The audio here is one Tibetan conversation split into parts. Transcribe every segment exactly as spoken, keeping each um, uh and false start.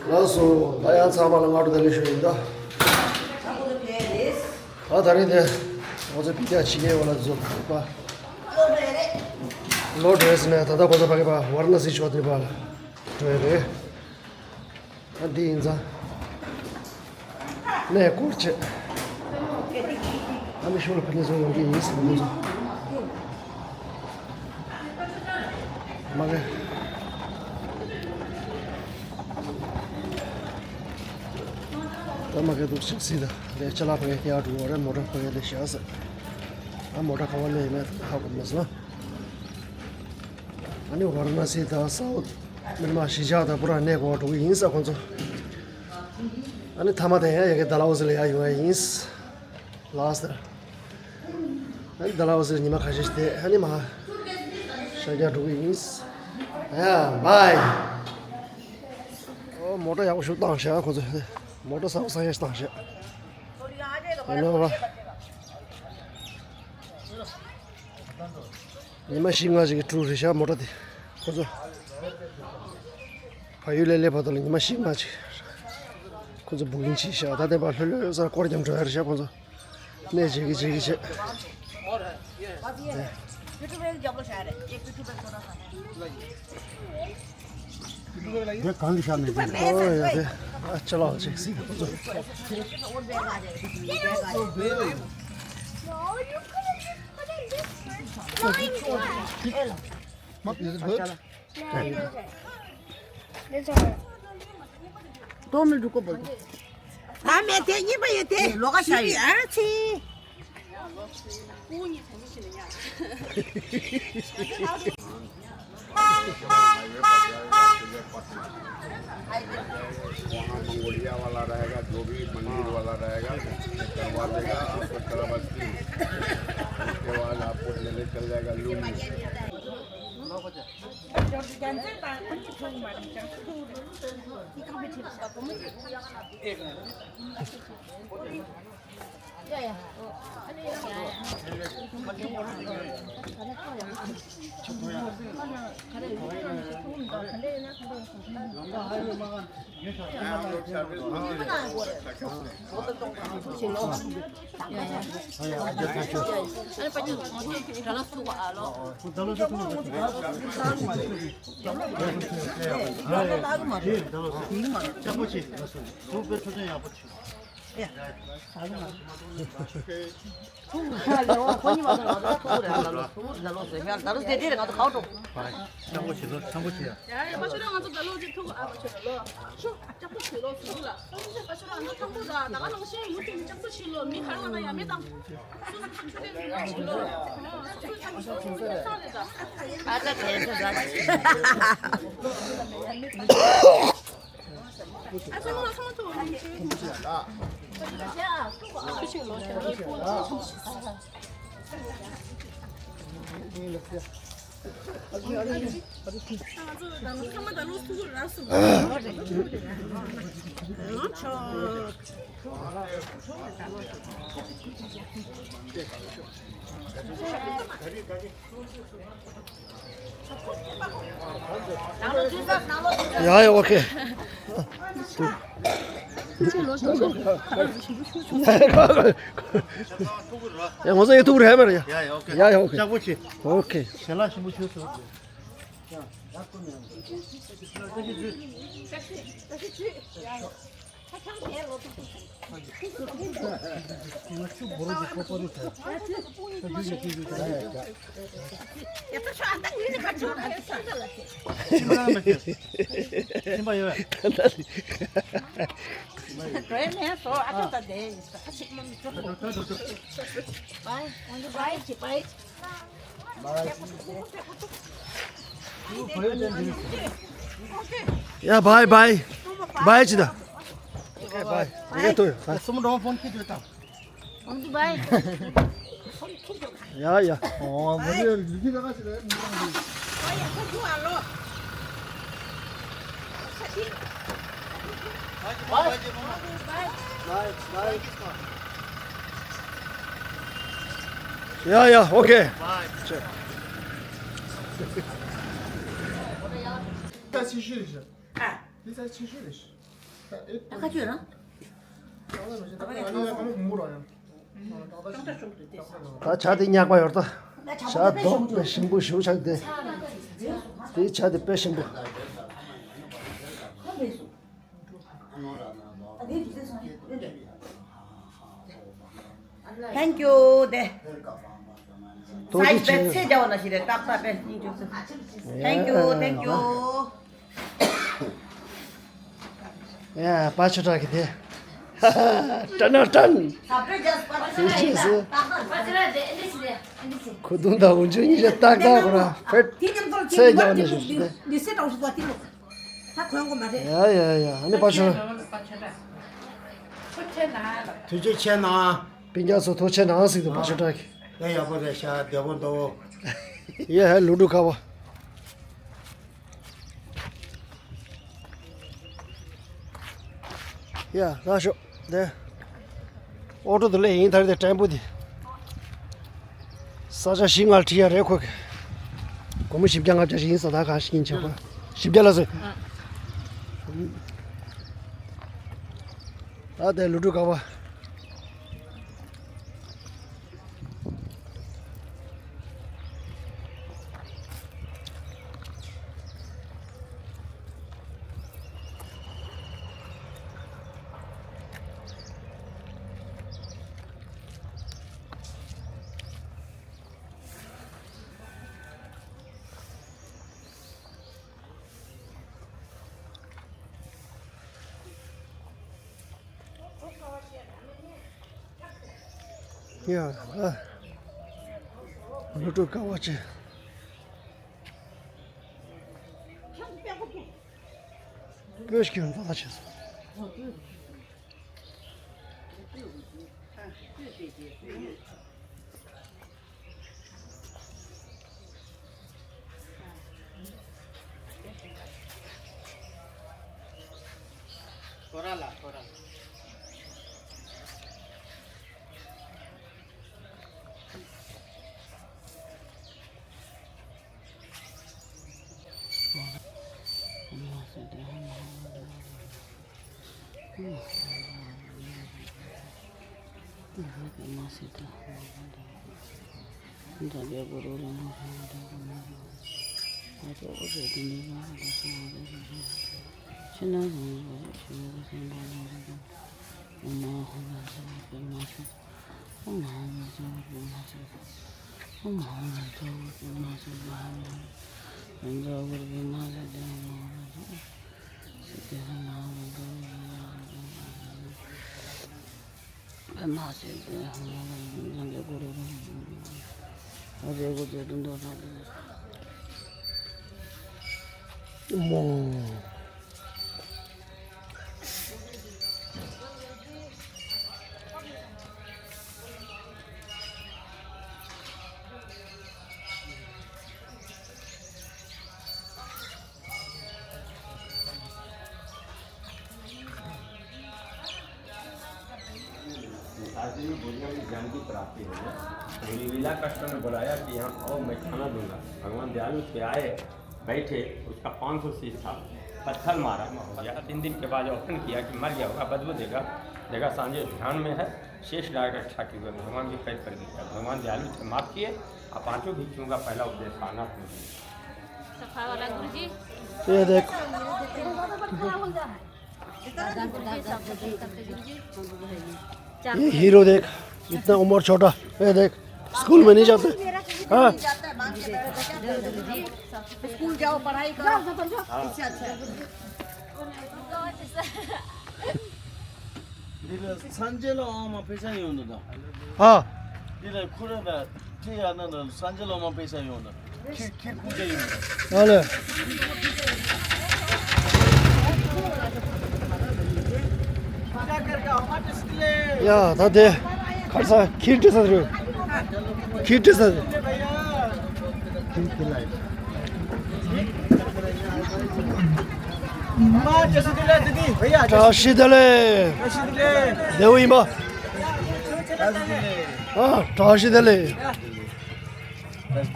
ལགས་སོ། ད་ཡང་ཚང་མ་ལ་སྔ་དྲོ་བདེ་ལེགས་ཞུ་ཡིན་ད། ད་ད་རིང་དེ་ང་ཚོ་ཕི་ཀ་ཆི་ཀའི་འོག་ལ་འཛོམས་པ། ལོ་འགྲོ་ཡས་ནས་ད་ལྟ་ཁོ་ཚོ་ཕ་གི་པ་ཝར་ན་སི་ཆོག་དེ་པ་ལ་འགྲོ་ཡས་རེད། ཨ་འདི་ཡིན་ཙང་། གནས་སྐོར་བྱེད། ཨ་ནི་ཤོ་ལ་ཕ་ནི་ཚོ་ཡོང་གི་ཡིན་ཟེར་ཁོ་ཚོ། མ་གི། ད་མ་གི་འདུག་ཅིག་སྲིད་ད། རེད་ཅ་ལག་ཕ་གི་ཁྱེར་འགྲོ་བ་རེད། མོ་ཊ་ཕ་གི་ལས་བཞག་ཟེར། ཨ་མོ་ཊ་ག་བ་ལས་ཡིན་མེད་ཧ་གོ་མ་སོང་། ཨ་ནི་ཝ་ར་ཎ་སི་དང་སའུ་ཐི་མི་མང་གཞིས་ཆགས་དང་པུ་ར་གནས་སྐོར་འགྲོ་གི་ཡིན་ས་ཁོང་ཚོ། ཨ་ནི་མཐའ་མ་དེ་ཡང་ཡ་གི་ཌལ་ཧོ་སི་ལ་ཡར་ཡོང་ཡ་ཡིན། ལ་སི་ཊི། ཨ་ནི་ཌལ་ཧོ་སི་ལ་ཉི་མ་ཁ་ཤས་ཤིག་བསྡད། ཨ་ནི་མ་ཤར་རྒྱག་འགྲོ་གི་ཡིན། ཡ་བྷའི། ཨོ་མོ་ཊ་ཡག་པོ་ཞིག་བཏང་ཤག་ཁོང་ཚོ། མོ་ཊ་གསར་པ་གསར་ཡག་ཞིག་བཏང་ཤག་ཨ་ནི་བ། ཉི་མ་བཞི་ལྔ་ཅིག་གི་ཊུར་རེད་ཤག་མོ་ཊ་དེ། ཁོ་ཚོ་བལ་ཡུལ་ལ་སླེབས་བར་དུ་ལ་ཉི་མ་བཞི་ལྔ་ཅིག་ཁོ་ཚོ་བུ་ཀིང་བྱས་ཤག་ད་ལྟ་བར་ལྷོད་ལྷོད་སར་སྐོར་རྒྱབ་འགྲོ་ཡ་རེད་ཤག་ཁོ་ཚོ་གནས་མཇལ་གི་མཇལ་གི་བྱས། འདི་གང་གི་ཤག་ནས་ཀྱང་། ཨོ་ཡ་དེ་ཨ་ཅ་ལག་ཅིག་སྲིད་ཁོ་ཚོ། Don't me do go. ད་མེད་དེ་གཉིས་པ་ཡོད་དེ། ལོག་ག་ཤ་ཡི། ཨ་ཚི། वहाँ मंगोलिया वाला रहेगा, जो भी मंदिर वाला रहेगा, करवा देगा आपको। उसके बाद आपको लेने चल जाएगा लुम्बिनी। ཐུག་ལོ་ཁོ་གཉིས་མ་ཐུག་ང་ཚོ་ཐུག་རེད་ལ་ལོ་ཐུག་རེད་ལ་ལོ་ཟེར་ཡ་ད་རུ་ཟེར་དེ་རེད་ང་ཚོ་ཁའོ་ཀྲོ། ཆང་པོ་བྱེད་ལོ་ཆང་པོ་བྱེད་ཡ། ཡ་ཡ་པ་ཆོ་ར་ང་ཚོ་ད་ལོ་ཅིག་ཐུག་ཨ་པ་ཆོ་ར་ལོ་ཤོ་ལྕགས་པོ་བྱེད་ལོ་ཟེར་ལ་ཨ་ནི་པ་ཆོ་ར་ང་ཚོ་ཐང་པོ་ར་ད་ག་ནང་བཞིན་མུ་མཐུད་ནས་ལྕགས་པོ་བྱེད་ལོ། མི་ག་ར་ང་ན་ཡ་མེད་དང་སུ་སུ་ཆུ་ཆུ་དེ་ཚོ་ལ་བྱེད་ལོ་སུ་སུ་ཆུ་ཆུ་ཆུ་ཆུ་ས་རེད་ད། ཨ་ཙི་ད་དེ་ཚོ་ད། ཡ་ཡ་ཨོ་ཁེ། ཡ་ང་ཚོ་ཡ་ཐུག་རེད་མ་རེད་ཡ། ཡ་ཡ་ཨོ་ཁེ། ཡ་ཡ་ཨོ་ཁེ། ལྕགས་པོ་ཆེ། ཨོ་ཁེ། ཞལ་ལག་ཞིམ་པོ་ཞུ་སོང་། ཡ་བྷའི་བྷའི། བྷའི་ཅི་ད། ཨོ་ཁེ་བྷའི། ཡ་ཡ། ཡ་ཡ་ཨོ་ཁེ། ད་ཕྱི་ཤུལ་རེད་ཤག་ཨ། འདི་ད་ཕྱི་ཤུལ་རེད་ཤག་ད་ཁ་ཆུ་ཡོད་ན། ད་ཇ་དེ་ཉག་པ་ཡོད་ད། ཇ་རྡོག་པའི་ཞིམ་པོ་ཞུ་ཆག་དེ། དེའི་ཇ་དེ་དཔེ་ཞིམ་པོ། Thank you དེ། ཐུགས་རྗེ་ཆེ། ཚེ་རྒྱལ་བ་ན་ཞིག་རེད་ཏག་ཏག་པས་སྙིང་རྗེ་ཆེ། Thank you, thank you. ཡ་པ་ཆུ་བྲག་གི་དེ། ཧ་ཧ། ཏྲ་ན་ཏྲན། ཡིན་ཆེ་སི། ཁུ་དུང་དང་འུན་ཆུ་གཉིས་ཆ་ཏག་ཏག་ཁོ་ར་ཕེད། ཚེ་རྒྱལ་བ་ན་ཞིག་རེད། ད་གོན་གོ་མ་རེད། ཡ་ཡ་ཡ། ཨ་ནི་པ་ཆོ། ཐུགས་རྗེ་ཆེ་གནང་། སྤུན་ཀྱག་ཚོ་ཐུགས་རྗེ་གནང་ཟིག་ཏུ་པ་ཆོ་བྲག་གི། ཡ་ཡག་པོ་རེད་ཤག་བདེ་པོ་འདུག་ཡ་ཧ་ལུ་ཀྲུ་ཁ་བ། ཡ་ལགས་ཤོག་དེ། ཨོ་ཊོ་དུ་ལས་ཡིན་ཐར་དེ་ཊེམ་པོ་དེ། ས་ཆ་བཞི་ལྔ་ཁྲི་ཡ་རེད་ཁོ་གི། སྒོར་མོ་བཞི་བརྒྱ་ལྔ་བརྒྱ་ཞིག་ཡིན་ས། ད་ག་ཞིག་ཡིན་ཆོག་པ། བཞི་བརྒྱ་ལ་ཟེར། ད་དེ་ལུ་ཀྲུ་ཁ་བ། ཡ་ཨ། ལུ་ཀྲུ་ཀ་བ་ཆེ། པོས་ཀྱི་འདོད་ལ་བྱེད་སོང་། ཁོ་ར་ལ་ཁོ་ར་ལ། शादी में बुढ़िया की जन्म की प्राप्ति हुई है। तो लीला कृष्ण ने बुलाया कि यहाँ आओ, मैं खाना दूंगा। भगवान दयालु थे, आए, बैठे, उसका पाँच सौ शीश था, पत्थर मारा, मर गया। तीन दिन के बाद open किया कि मर गया होगा, बदबू देगा, देखा सांझे ध्यान में है, शेष गाय का रक्षा किए हुए भगवान की पैर पर गिर गया। भगवान दयालु थे, माफ किए, और पांचों भिक्षुओं का पहला उपदेश सारनाथ में हुआ। सफा वाला गुरु जी। ये देख। ये हीरो देख, इतना उम्र छोटा। ये देख, स्कूल में नहीं जाते। हाँ। स्कूल जाओ, पढ़ाई करो। इससे अच्छा है। འདི་ལ་སངས་རྒྱས་ལ་འོ་མ་ཕེ་ཤ་ཡོང་འདུག་ད། ཨ། འདི་ལ་ཁུ་ར་ད་ཁྲི་ཡ་ན་ན་སངས་རྒྱས་ལ་འོ་མ་ཕེ་ཤ་ཡོང་འདུག་ཁྱི་ཁྱི་ཁུ་ཅེ་ཡོང་འདུག་ཨ་ལེ། ཡ་ད་དེ་ཁར་ས་ཁྱི་ཏི་ས་རེད། ཁྱི་ཏི་ས་རེད། ཁྱི་ཏི་ལ། བཀྲ་ཤིས་བདེ་ལེགས། བདེ་པོ་ཡིན་པ། ཨ། བཀྲ་ཤིས་བདེ་ལེགས།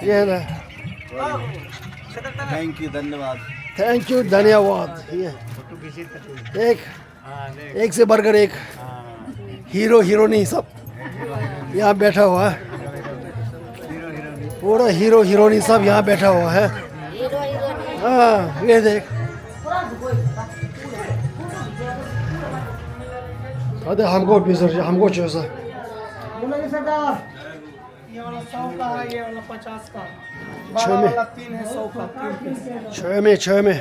ཡེ་ལེ། Thank you, धन्यवाद। Thank you, धन्यवाद। ཡེ། एक। एक से बढ़कर एक। हीरो हीरोनी सब यहाँ बैठा हुआ है। पूरा हीरो हीरोनी सब यहाँ बैठा हुआ है। हाँ, ये देख। अरे हमको भी सर, हमको चाहिए सर। ये वाला सौ का है, ये वाला पचास का। छः बड़ा में। वाला तीन है, सौ का, तीन पीस। छः में, छः में।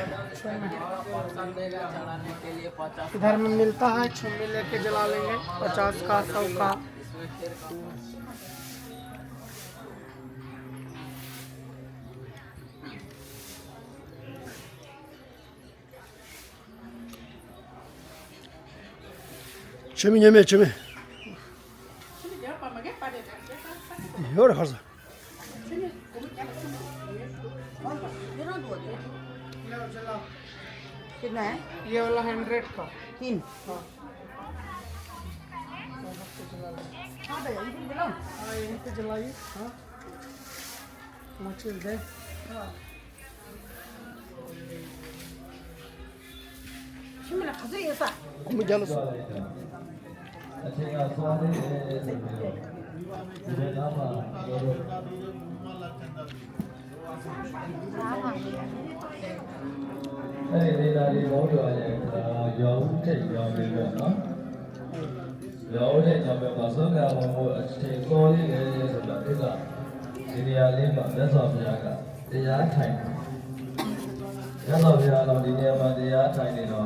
इधर में मिलता है, छुम्मी लेके जला लेंगे, पचास का, सौ का। ཆུ་མིག་ཉོས་མེད། ཆུ་མིག་ཡོད་རེད། ཧར་སོང་། कितना है? ये वाला हंड्रेड का। तीन। हाँ। हाँ भैया, यहीं पे जलाओ। हाँ, यहीं पे जलाइए। हाँ। मच्छर दे। हाँ। ཁྱིམ་ལ་ག་ཚོད་ཡོད་ས། ཁོ་མོ་རྒྱ་ལ་སོང་།တရားထိုင်တယ်။ မြတ်စွာဘုရားတော်ဒီနေရာမှာတရားထိုင်နေတော့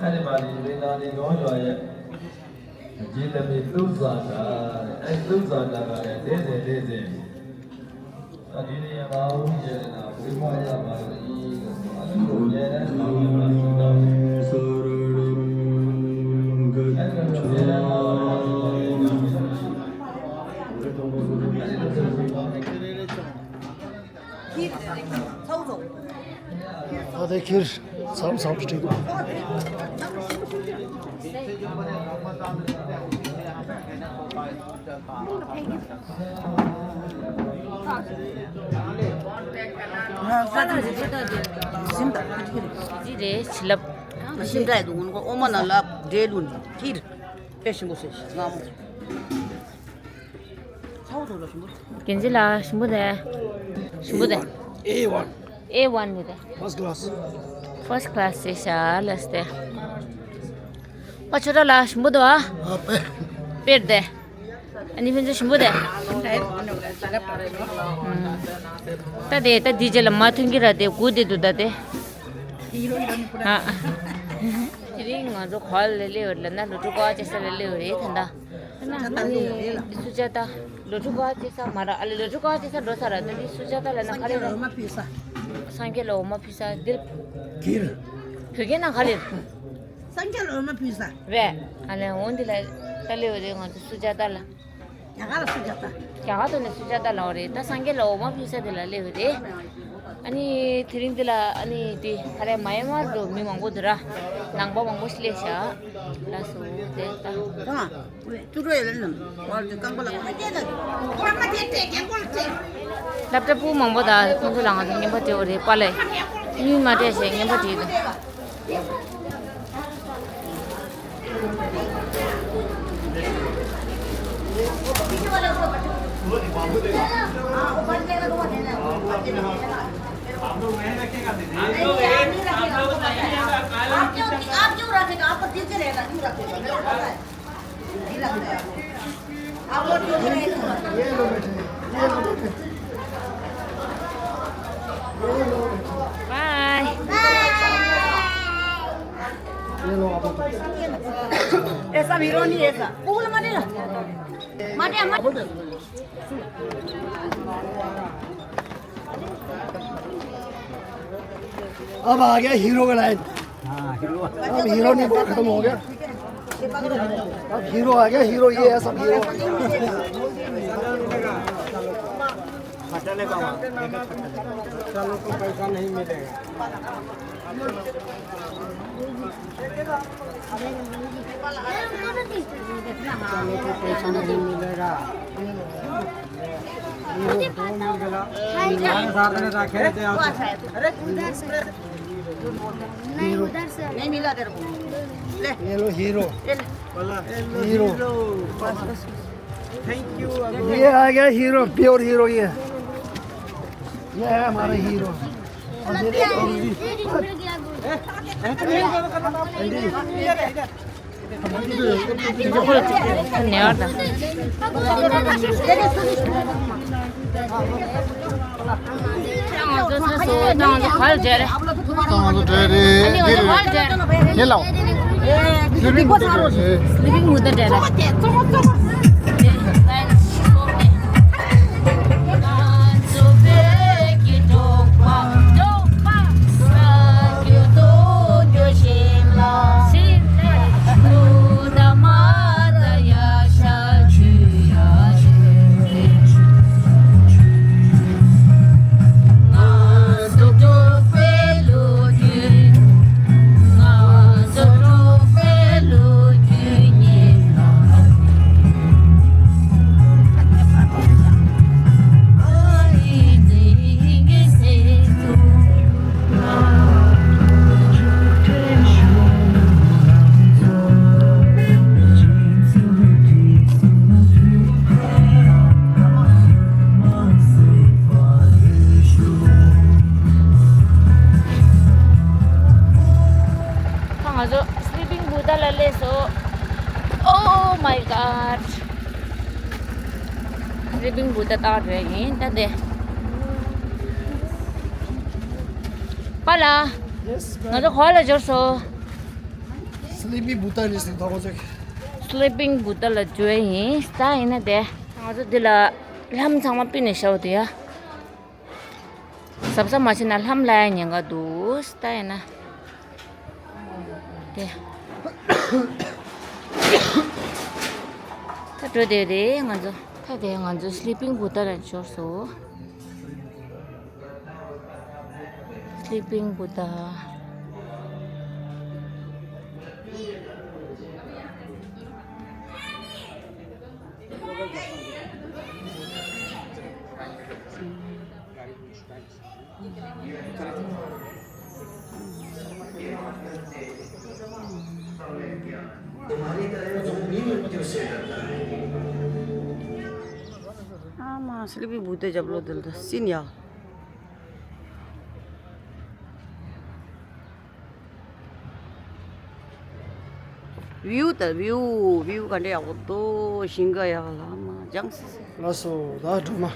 အဲ့ဒီမှာဒီမင်းသားလေးရောရွာရဲ့အကြီးသမီးသူဇာတာတဲ့။ အဲ့သူဇာတာကလည်းနေ့စဉ်နေ့စဉ်ဒီနေရာမှာဝိညာဉ်နဲ့ဝိမွှရပါလို့ဒီလိုဆိုအဲ့လိုရဲတဲ့ဆောင်ရပါဆိုတော့ ཨ་དེ་ཁྱེར། མཚམས་མཚམས་སྤྲད་དགོས། ཟིན་པ་ཁྱེར། ཟིན་པ་ཡ་དུ་ངོ་ཨོ་མ་ན་ལ་འདྲེ་ལུན་ཁྱེར། དཔེ་ཞིམ་པོ་ཟེར་ཞིག་སྔ་མོ། ཚ་བོ་དང་ལ་ཞིམ་པོ། རྒན་ཇི་ལགས་ཞིམ་པོ་དེ། ཞིམ་པོ་དེ། ཨེ་ཝན། ཨེ་ཝན་དེ་དེ། First class. First class ཟེར་ཤག་ལགས་དེ། པ་ཆོ་ར་ལགས་ཞིམ་པོ་དེ་བ། ཨ་པེ། པེར་དེ། ཨ་ནི་ཕན་ཚུན་ཞིམ་པོ་དེ། ད་དེ་ད་དེ་རྗེས་ལ་མ་ཐོན་གི་ར་དེ་གུ་དེ་འདུག་ད་དེ། ཨ། དེ་རིང་ང་ཚོ་ག་ལ་སླེབས་ཡོད་ལབ་ན་ལོ་ཕྲུག་ཀ་བ་ཅེ་ས་ལ་སླེབས་ཡོད་རེད་ད་ལྟ། ཨ་ནི་སུ་ཇཱ་ཏ། ལོ་ཕྲུག་ཀ་བ་ཅེ་ས་མ་ར་ཨ་ལེ་ལོ་ཕྲུག་ཀ་བ་ཅེ་ས་འགྲོ་ས་ར་ད་འདི་སུ་ཇཱ་ཏ་ལབ་ན་ག་རེ་ར། སངས་རྒྱས་ལ་འོ་མ་ཕུལ་ས། སངས་རྒྱས་ལ་འོ་མ་ཕུལ་ས་འདིར། གིར། བོད་སྐད་ནང་ག་རེ་རེད། སངས་རྒྱས་ལ་འོ་མ་ཕུལ་ས། རེད། ཨ་ནི་འོ་འདི་ལ་ད་སླེབས་ཡོད་རེད་ང་ཚོ་སུ་ཇཱ་ཏ་ལ། རྒྱ་གར་ལ་སུ་ཇཱ་ཏ། རྒྱ་གར་དུ་ནས་སུ་ཇཱ་ཏ་ལབ་པ་རེད། ད་སངས་རྒྱས་ལ་འོ་མ་ཕུལ་ས་དེ་ལ་སླེབས་ཡོད་རེད། ཨ་ནི་དེ་རིང་འདི་ལ་ཨ་ནི་དེ་ག་རེ་མ་ཡན་མར་དུ་མི་མང་པོ་འདུག་ར། ནང་པ་མང་པོ་ཞིག་སླེབས་ཤག་ལགས་སོ་དེ་ད། ཀྲུ་རོ་ཡ་ལ་ནམ་བར་དུ་རྐང་པ་ལ་མ་སྐྱེས་ད། ཁོ་མ་དེ་སྤྲད་རྒྱལ་པོ་ལ་སྤྲད། སློབ་གྲྭ་སྤུ་མང་པོ་དང་ཁོང་ཚོ་ལ་ང་ཚོ་རྔན་པ་སྤྲད་པ་རེད་པ་ལས། དངུལ་མ་སྤྲད་བྱས་རྔན་པ་སྤྲད་འདུག आप जो, आप जो रखेगा, आपको दिल से रहेगा, क्यों रखेगा? मेरे को पता है। ये लो बेटे, ये लो बेटे। ये लो बेटे। बाय। ये लो आप। ऐसा हीरो नहीं, ऐसा। कूल मत ना। मत, मत। अब आ गया हीरो का लाइन। हाँ, हीरो। अब हीरो नहीं, खत्म हो गया। अब हीरो आ गया, हीरो ये है, सब हीरो। चलो, चलो, को पैसा नहीं मिलेगा। चलो, को पैसा नहीं मिलेगा। ये दो मिल गया। हमारे साथ में रखे थे आप। नहीं, उधर से। नहीं मिला तेरे को। ले। ये लो हीरो। ये ले। वाला। हीरो। बस, बस, बस। Thank you, Abu. ये आ गया हीरो, प्योर हीरो ये। ये है हमारा हीरो। ये, ये, ये, ये, ये, ये, ये, ये, ये, ये, ये, ये, ये, ये, ये, ये, ये, ये, ད་ང་ཚོ་Sleeping Buddha ལ་སླེབས་སོང་། Oh my God! Sleeping Buddha ལྟ་འགྲོ་ཡ་ཡིན་ད་དེ། པཱ་ལགས། Yes, ma'am. ང་ཚོ་ག་པར་ལ་འབྱོར་སོང་། Sleeping Buddha ནས་ཟིན་ཐོག་ཚོད། Sleeping Buddha ལ་འབྱོར་ཡ་ཡིན་ད་ཡིན་ན་དེ། ང་ཚོ་འདི་ལ་ལྷམ་ཚང་མ་ཕུད་ནས་བཞག་འདུག་ཡ། གཟབ་གཟབ་མ་བྱས་ན་ལྷམ་ལ་ཡ་ཉེན་ཁ་འདུག་ད་ཡིན་ན། དེ། ད་འགྲོ་བསྡད་རེད་ང་ཚོ། ད་དེ་ང་ཚོ་Sleeping Buddha ལ་འབྱོར་སོང་། Sleeping Buddha. तुम्हारी तरह तुम भी मृत्यु से डरता है। ཨ་མ། Sleeping Buddha རྒྱབ་ལོགས་དེ་ལ་ད་སྲིན་ཡ། View ད་view view ག་འདྲ་ཡག་པོ་འདུག་ཞིང་ཁ་ཡག་ལ་མ་ལྗང་སི་སི། ལགས་སོ་ད་སྒྲོལ་མ།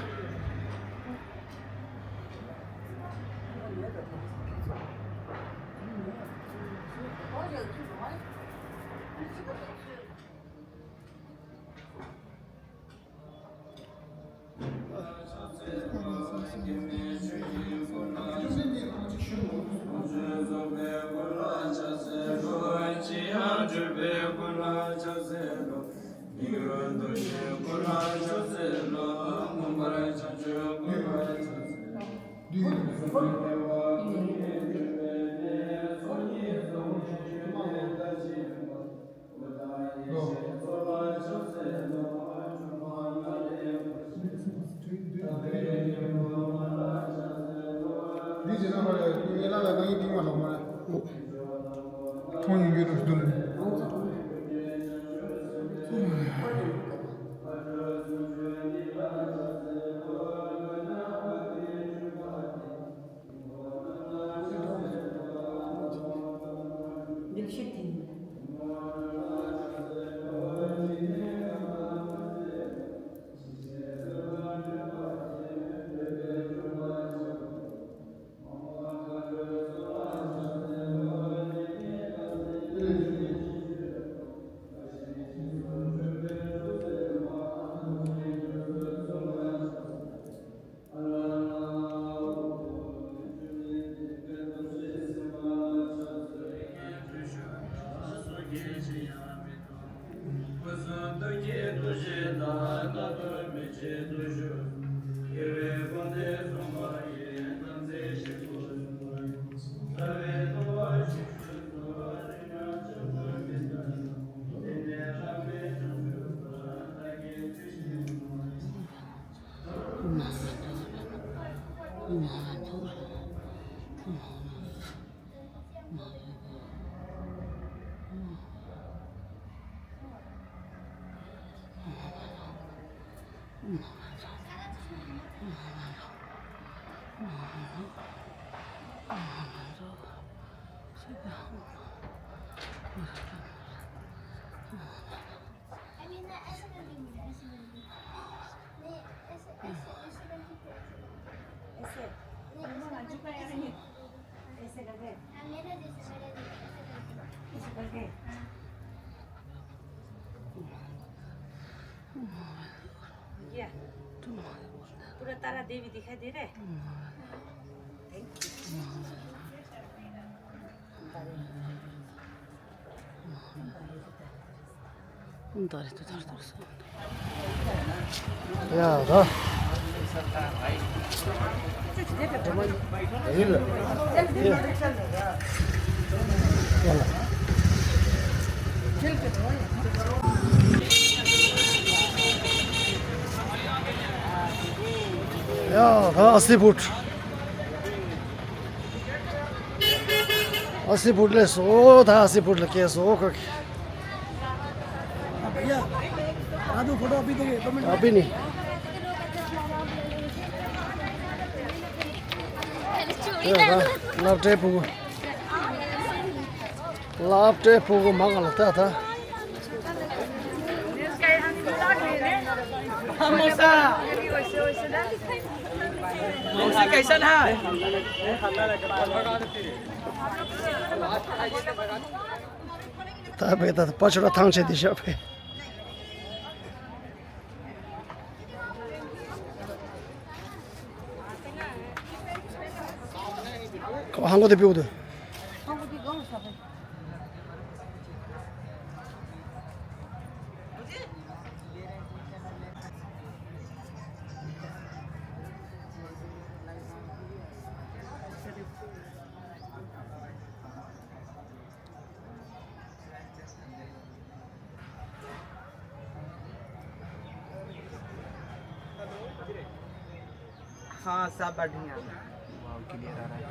འདི་བྱས་ན་ཧ་ལས་ངའི་བླ་ལ་ང་ཡི་ཏིང་བ་ལོག་མ་རེད། ཐོང་ཡོང་རྒྱུ་རུ་སྡུལ། अभी ना ऐसे करके मिला, ऐसे करके। नहीं, ऐसे, ऐसे, ऐसे करके फिर ऐसे करके। ऐसे? नहीं, ऐसे करके। ऐसे करके? हाँ, मेरा जैसे, मेरा जैसे, ऐसे करके। ऐसे करके? हाँ। क्या? पूरा तारा देवी दिखाई दे रहा है? Thank you. ཡ་ད། ཡིན་ལ། ཡ་ལ། ཡ་ད་ཨ་སི་བུད། ཨ་སི་བུད་ལས་སོ་ད་ཨ་སི་བུད་ལ་སྐྱེས་སོ་ཁོ། भैया, राजू फोटो अभी देंगे, दो मिनट। अभी नहीं। སློབ་གྲྭའི་ཕྲུ་གུ། སློབ་གྲྭའི་ཕྲུ་གུ་མང་ང་ལ་ལྟ་ད། ད་བས་ད་པ་ཆོ་ར་ཐང་ཆད་དེ་ཤག་བས། ཁོ་ཧང་གོ་དེ་པིའུ་དུ། हाँ, सब बढ़िया। वाह, क्लियर आ रहा है।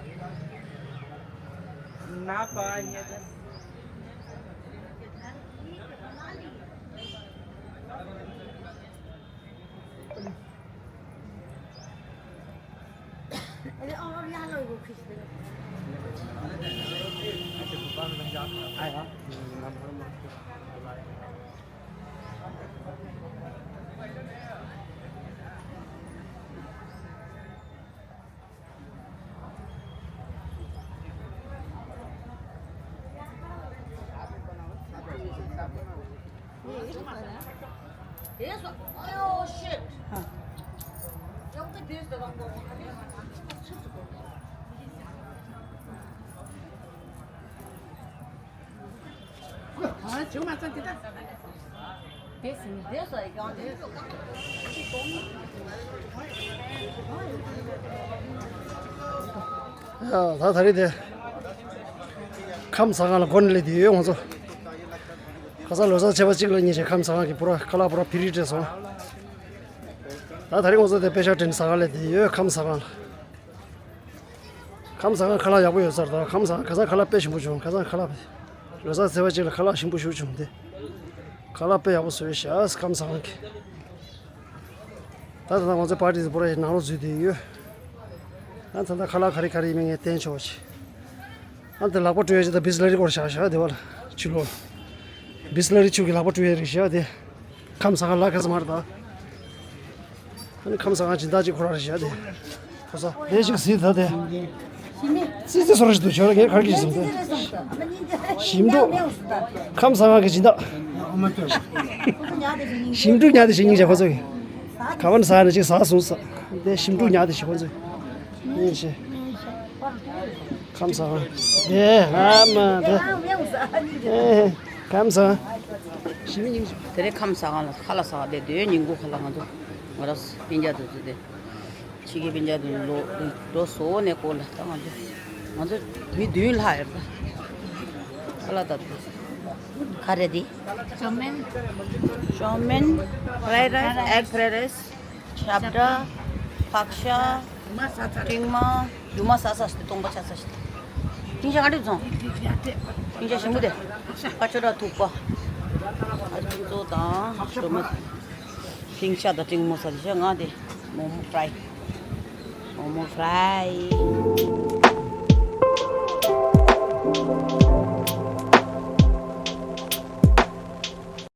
ना पाएंगे तो। अरे, और यहाँ लोगों को खींच दे। ཡ་ད་ད་རེས་དེ་ཁམས་ཟ་ཁང་ལ་སྒོ་ནས་སླེབས་དེ་ཡོད་ང་ཚོ། ཁ་སང་ལོ་གསར་ཚེས་པ་གཅིག་ལ་ཉིན་ཞིག་ཁམས་ཟ་ཁང་གི་པུ་ར་ཁ་ལག་པུ་ར་ཕི་རི་སྤྲད་སོང་། ད་ད་རེས་ང་ཚོ་དེ་པེ་ཤ་དྲན་ཟ་ཁང་སླེབས་དེ་ཡོད་ཁམས་ཟ་ཁང་ལ། ཁམས་ཟ་ཁང་ཁ་ལག་ཡག་པོ་ཡོད་ས་རེད་ད། ཁམས་ཟ་ཁང་ཁ་སང་ཁ་ལག་དཔེ་ཞིམ་པོ་བྱུང་། ཁ་སང་ཁ་ལག་ལོ་གསར་ཚེས་པ་གཅིག་ལ་ཁ་ལག་ཞིམ་པོ་ཞིག་བྱུང་སྟེ། ཁ་ལག་དཔེ་ཡག་པོ་བཟོས་ཤག་ཁམས་ཟ་ཁང་གི། ད་ད་ལྟ་ང་ཚོའི་པར་ཊི་དེ་པུ་ར་ནང་ལོགས་འཛུལ་བསྡད་ཡོད། ད་ད་ལྟ་ཁ་ལག་ག་རེ་ག་རེ་ཡིན་མིན་ངས་བསྟན་ཆོག་ཅིག་ཨ་ད་ལག་པ་བཀྲུ་ཡས་ཅིག་ད་བིས་ལ་རི་སྐོར་བཞག་བཞག་དེ་བ་ལ་ཕྱི་ལོགས། བིས་ལ་རི་ཆུ་གི་ལག་པ་བཀྲུ་ཡས་རིགས་བཞག་དེ། ཁམས་ཟ་ཁང་ལ་ཁ་ས་མར་ད། ཨ་ནི་ཁམས་ཟ་ཁང་སྦྱིན་བདག་ཅིག་ཁོ་རང་རེད་བཞག་དེ། ཁོ་ས་ལས་ཞིག་ཟིན་ད་དེ། ཙི་ཙི་སོ་ར་ཞིག་འདུག་ཆོག་ལ་ངས་གར་གྱིས་ཟིན་ད། ཞིམ་འདུག་ཁམས་ཟ་ཁང་གི་སྦྱིན་བདག་ཞིམ་འདུག་ཉག་དེ་ཞིག་སྙིང་རྗེ་ཁོ་ཚོ་གི། ག་བ་ནས་ཟ་ནས་ཅིག་ཟ་སོང་ས། དེ་ཞིམ་འདུག་ཉག་དེ་ཞིག་ཁོ་ཚོ་གི། ཡིན་ཞེ། ཁམས་ཟ་ཁང་། དེ་ཨ་མ་དེ། ཨེ། ཁམས་ཟ། ཞི་མི་ཉིང་། དེ་རིང་ཁམས་ཟ་ཁང་ལ་ཁ་ལག་ཟ་བ་དེ་དེའི་ཉིན་གུང་ཁ་ལག་ང་ཚོ་ང་རང་སྤུན་ཀྱག་དེ་ཚོ་དེ་ཕྱི་རྒྱལ་སྤུན་ཀྱག་དེ་ལོ་ལོ་སོ་ནས་སྐོར་ལ་ད་ང་ཚོ་ང་ཚོ་མི་བདུན་ལྷག་ཡོད་པ། ཁ་ལག་ད་དེ་ག་རེ་དེ། ཅོ་མེན། ཅོ་མེན། fried rice, egg fried rice. ཁྱབ་བརྡ། ཕག་ཤ། སྤྲིན་མ། རྒྱུ་མ་ཟ་ས་ཞིག་སྟོང་པ་ཆ་ས་ཞིག་ཕིང་ཤ་ག་འདྲ་བཙོང་། ཕིང་ཤ་ཞིམ་པོ་དེ། ཀ་ཆོ་ར་ཐུག་པ། ཨ་ཕིང་ཚོ་དང་རྒྱུ་མ། ཕིང་ཤ་དང་སྤྲིན་མ་ཟ་དེ་ཤ་ང་དེ། མོ་མོ་ཕ་རའི། མོ་མོ་ཕ་རའི།